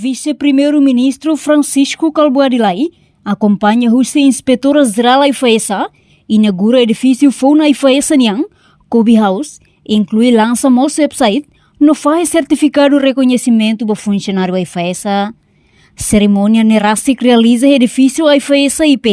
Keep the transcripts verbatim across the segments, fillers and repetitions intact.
Vise-Primeiru-Ministru Francisco Kalbuadi Lay akompaña husi Inspetora Jerál AIFAESA inaugura edifísiu foun AIFAESA nian, Kobe House, inklui lansa mós website no fahe sertifikadu rekoñesimentu ba funsionáriu AIFAESA. Serimónia ne'e rasik realiza iha edifísiu AIFAESA I P,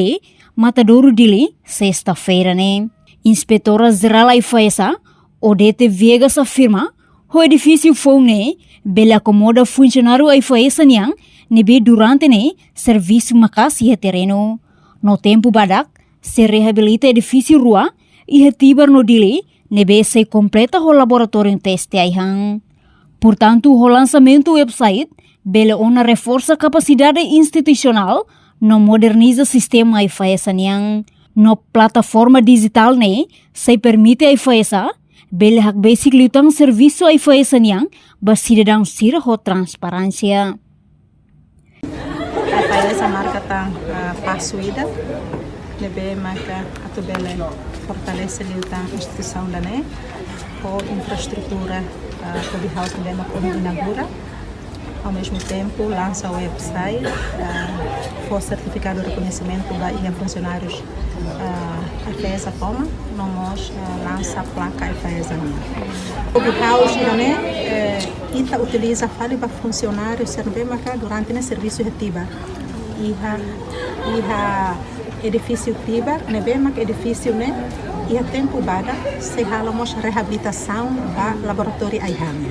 Matadouro, Dili, sesta-feira ne'e. Inspetora Jerál AIFAESA, Odete Viegas, afirma, ho edifísiu foun ne'e bele akomoda funsionáriu AIFAESA nian ne'ebé durante ne'e servisu maka'as iha terrenu. No tempu badak, sei reabilita edifísiu rua iha Tibar no Dili, ne'ebé sei kompleta ho laboratóriu teste ai-han. Portantu, ho lansamentu website, bele ona reforsa kapasidade institusionál no moderniza sistema AIFAESA nian. No plataforma dijitál ne'e sei permite AIFAESA bele hakbesik liután servisu AIFAESA nian ba sidadaun sira ho transparénsia. AIFAESA marka tan, ah, pasu ida ne'ebé maka atu bele fortalese liután instituisaun ida-ne'e ho infraestrutura, ah, Kobe House ne'ebé maka foin inaugura. Ao mesmo tempo, lansa website, ah, fó sertifikadu rekoñesimentu ba iha funsionárius, ah, AIFAESA tomak, no mós, ah, lansa plaka AIFAESA nian. Kobe House ida-ne'e, eh, ita utiliza fali ba funsionáriu sira ne'ebé maka durante ne'e servisu iha Tibar. Iha, iha edifísiu Tibar, ne'ebé maka edifísiu ne'e iha tempu badak sei halo mós reabilitasaun ba laboratóriu ai-han.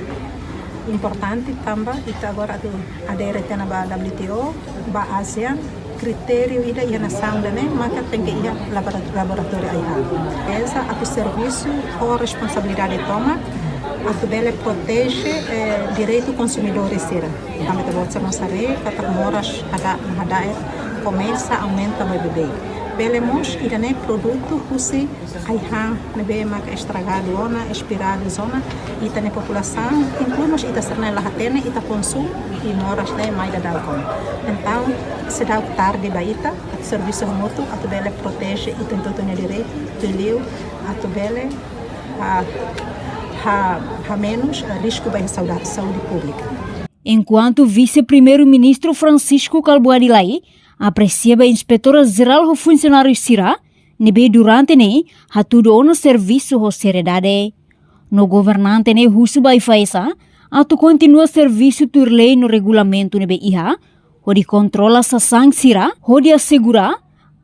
Importante tanba ita agora atu adere tiha ona ba W T O, ba ASEAN, kritériu ida iha nasaun ida-ne'e maka tenke iha labora-, laboratóriu ai-han. AIFAESA atu servisu ho responsabilidade tomak, atu bele proteje, eh, direitu konsumidór sira. Tanba ita-boot sira mós haree katak moras hada-, hada'et komesa aumenta ba beibeik. Bele mós ida-ne'e produtu husi ai-han ne'ebé maka estragadu ona, espiradu ona, ita-nia populasaun, inklui mós ita sira-ne'e la hatene, ita konsumu, i moras ne'e mai daudaun ona. Entaun, seidauk tarde ba ita, atu servisu hamutuk, atu bele proteje ita hotu-hotu nia direitu, tuir liu, atu bele, ah, ha, hamenus, ah, risku ba iha sauda-, saúde públika. Enkuantu Vise-Primeiru-Ministru Francisco Kalbuadi Lay apresia ba Inspetora Jerál ho funsionáriu sira ne'ebé durante ne'e hatudu ona servisu ho seriedade. No governante ne'e husu ba AIFAESA atu kontinua servisu tuir lei no regulamentu ne'ebé iha, hodi kontrola sasán sira, hodi asegura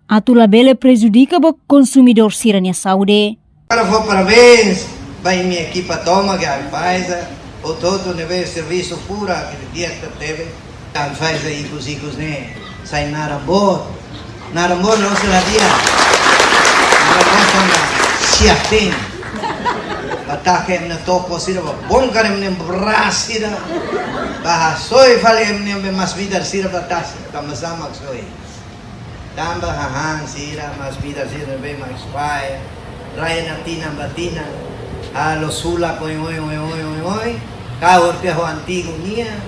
atu labele prejudika ba konsumidór sira-nia saúde. Ha'u fó parabéns ba imi ekipa tomak iha AIFAESA, hotu-hotu ne'ebé servisu furak, di'ak tebes. AIFAESA ikus-ikus ne'e sai naran boot. Naran boot la'ós la di'ak. Naran boot tanba siap-te'in. Ba taka ema nia toko sira, ba bongkar ema nia bras sira. Ba hasoe fali ema nia be masin-midar sira ba tasi, tanba sá mak soe. Tanba hahán sira, masin-midar sira ne'ebé mak expire, rai ona tinan ba tinan, halo sulak oioin, oioin, oioin, oioin, kahur tiha ho antigu nian,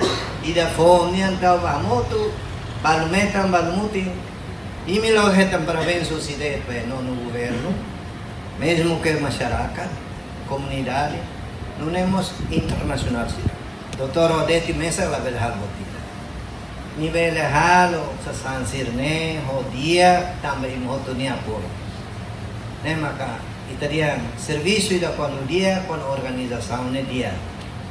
ida foun nian tau ba hamutuk, balu metan, balu mutin. Imi la'ós hetan parabéns husi de'it ba nonu governu, mezmu ke masyarakat, komunidade, nune'e mós internasionál sira. Doutór Odete mesak labele halo buat ida. Nia bele halo sasán sira-ne'e ho di'ak tanba imi hotu nia apoiu. Ne'e maka ita dehan servisu ida kuandu di'ak, kuandu organizasaun ne'e di'ak.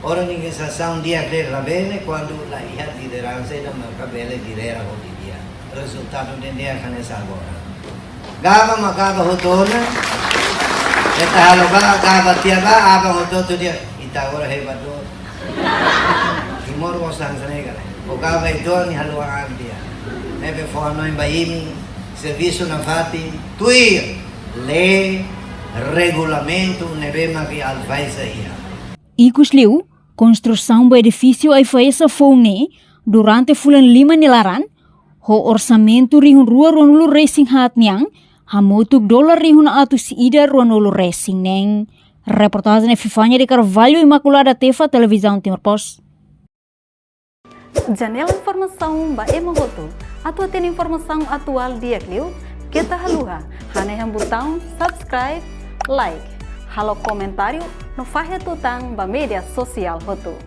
Organizasaun di'ak de'it labele kuandu la iha lideransa ida maka bele lidera ho di'ak. Rezultadu ne'e di'ak hanesan agora. Gaba mak gaba hotu ona. Ita halo ba, gaba tiha ba, aban hotu-hotu dehan, ita agora hebat duni. Timor mós hanesan ne'e ka lae. Ó gaba ita-nia haluha an tiha. Ne'ebé fó hanoin ba imi, servisu nafatin, tuir lei, regulamentu ne'ebé mak AIFAESA iha. Ikusliu, konstrusaun ba edifísiu AIFAESA foun ne'e durante fulan lima nia laran, ho orsamentu rihun rua ruanulu-resin-haat nian, hamutuk dolar rihun atus ida ruanulu-resin-neen. Reportajen Epifania de Carvalho, Imaculada Tefa, Televizaun Timor Post. Janela informasaun ba ema hotu. Atu hatene informasaun atuál di'ak liu, keta haluha hanehan butaun subscribe, like, halo komentáriu no fahe tutan ba média sosiál hotu.